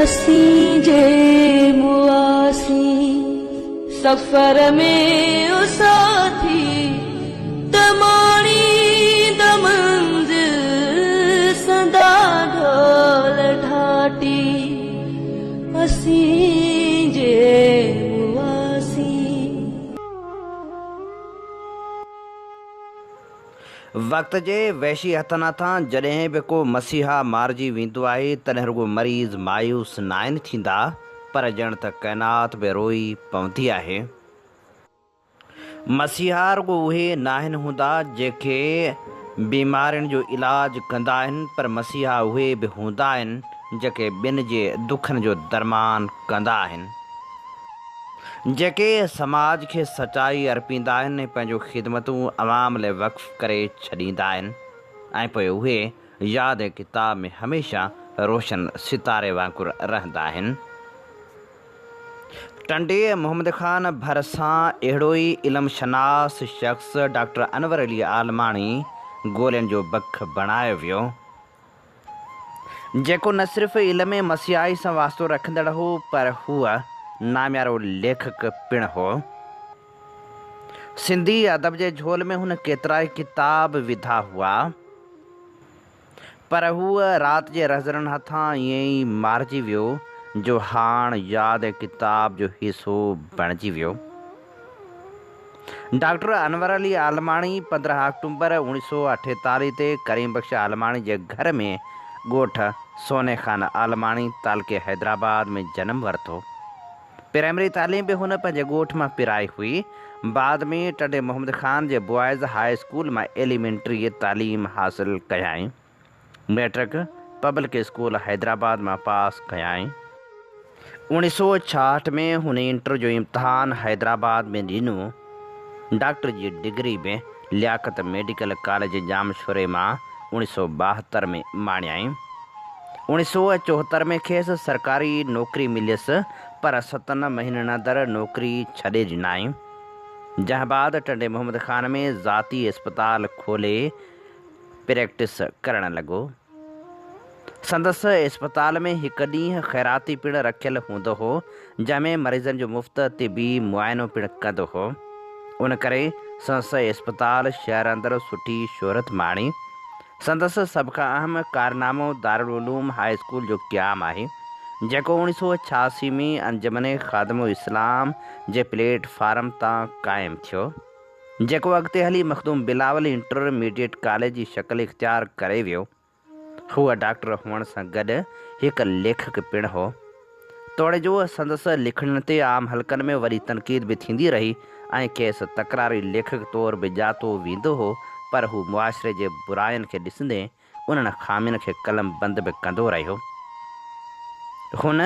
اسين جي مئاسين سفر ۾ او ساٿي ته ماڻيندا منزل سندا ڍول ڍاٽي اسين جي مئاسين. وقت جي وحشي هٿن هٿان جڏهن به ڪو مسيحا مارجي ويندو آهي، تڏهن رڳو مريض مايوس ناهن ٿيندا، پر ڄڻ ته ڪائنات به روئي پوندي آهي. مسيحا رڳو اهي ناهن هوندا، جيڪي بيمارين جو علاج ڪندا آهن، پر مسيحا اهي به هوندا آهن، جيڪي ٻين جي دکن جو درمان ڪندا آهن. جيڪي سماج کي سچائي ارپيندا آهن ۽ پنهنجون خدمتون عوام لئه وقف ڪري ڇڏيندا آهن ۽ پوء اهي ياد ۽ ڪتاب ۾ هميشه روشن ستاري وانگر رهندا آهن. ٽنڊي محمد خان ڀرسان اهڙو ئي علم شناس شخص ڊاڪٽر انور علي عالماڻي گولين جو بک بڻايو ويو. جيڪو نه صرف علم مسيحائي سان واسطو رکندڙ هو پر هو ناميارو ليکڪ پڻ هو. سنڌي ادب جي جهول ۾ هن ڪيترائي ڪتاب وڌا هئا. پر هو رات جي رهزنن هٿان ائين ئي مارجي ويو جو هاڻ ياد ۽ ڪتاب جو حصو بڻجي ويو. ڊاڪٽر انور علي عالماڻي 15 آڪٽومبر 1948 تي ڪريم بخش عالماڻي جي گهر ۾ ڳوٺ سوني خان عالماڻي تعلقي حيدرآباد ۾ جنم ورتو. پرائمري تعليم به هن پنهنجي ڳوٺ مان پرائي هئي. بعد ۾ ٽنڊي محمد خان جي بوائز هاء اسڪول مان ايليمينٽري تعليم حاصل ڪيائين. مئٽرڪ پبلڪ اسڪول حيدرآباد مان پاس ڪيائين. 1966 ۾ هن انٽر جو امتحان حيدرآباد ۾ ڏنو. ڊاڪٽر جي ڊگري به لياقت ميڊيڪل ڪاليج ڄامشوري مان 1972 ۾ ماڻيائين. 1974 ۾ کيس سرڪاري نوڪري مليس پر ستن مهينن اندر نوڪري ڇڏي ڏنائين. جنهن بعد ٽنڊي محمد خان ۾ ذاتي اسپتال کولي پريڪٽس ڪرڻ لڳو. سندس اسپتال ۾ هڪ ڏينهن خيراتي پڻ رکيل هوندو هو، جنهن ۾ مريضن جو مفت طبي معائنو پڻ ڪندو هو. ان ڪري سندس اسپتال شهر اندر سٺي شهرت ماڻي. سندس سڀ کان اهم ڪارنامو دارالعلوم هاء اسڪول جو قيام آهي، جيڪو 1986 ۾ انجمن خادم الاسلام جي پليٽ فارم تان قائم ٿيو. جيڪو اڳتي هلي مخدوم بلاول انٽر ميڊيٽ ڪاليج جي شڪل اختيار ڪري ويو. هو ڊاڪٽر هئڻ سان گڏ هڪ ليکڪ پڻ هو. توڙي جو سندس لکڻين تي عام حلقن ۾ وڏي تنقيد به ٿيندي رهي ۽ کيس تڪراري ليکڪ طور به ڄاتو ويندو هو پر هو معاشري جي براين کي ڏسندي انهن خامين کي قلم بند به ڪندو رهيو. هن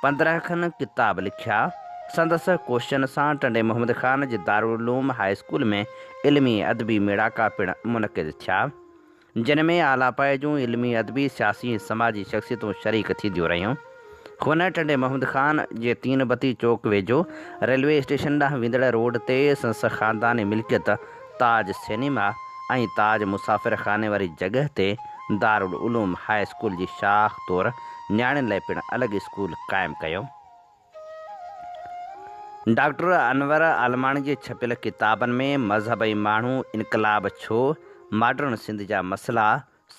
15 کن ڪتاب لکيا. سندس ڪوششن سان ٽنڊي محمد خان جي دارالعلوم هاء اسڪول ۾ علمي ادبي ميڙاڪا پڻ منعقد ٿيا، جن ۾ اعليٰ پائي جون علمي، ادبي، سياسي ۽ سماجي شخصيتون شريڪ ٿينديون رهيون. هن ٽنڊي محمد خان جي تين بتي چوڪ ويجهو ريلوي اسٽيشن ڏانهن ويندڙ روڊ تي سندس خانداني ملڪيت تاج سئنيما ۽ تاج مسافر خاني واري جڳهه تي دارالعلوم هاء اسڪول جي شاخ طور نياڻين لاء پڻ الڳ اسڪول قائم ڪيو. ڊاڪٽر انور عالماڻي جي ڇپيل ڪتابن ۾ مذهب ۽ ماڻهو، انقلاب ڇو، ماڊرن سنڌ جا مسئلا،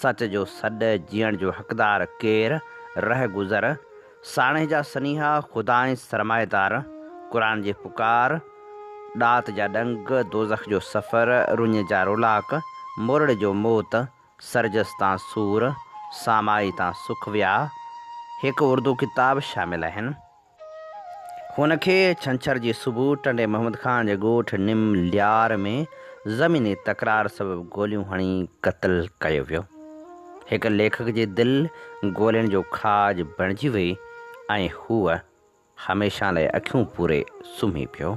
سچ جو سڏ، جيئڻ جو حقدار ڪير، رهه گذر، ساڻيهه جا سنيها، خدا ۽ سرمائيدار، قرآن جي پڪار، ڏات جا ڏنگ، دوزخ جو سفر، رڃ جا رولاڪ، مورڙي جو موت، سرجس تان سور، سامائي تان سک ويا، هڪ اردو ڪتاب شامل آهن. هن کي ڇنڇر جي صبح ٽنڊي محمد خان جي ڳوٺ نم ليار ۾ زميني تڪرار سبب گوليون هڻي قتل ڪيو ويو. هڪ ليکڪ جي دل گولين جو کاڄ بڻجي وئي ۽ هوء هميشه لاء اکيون پوري سمهي پيو.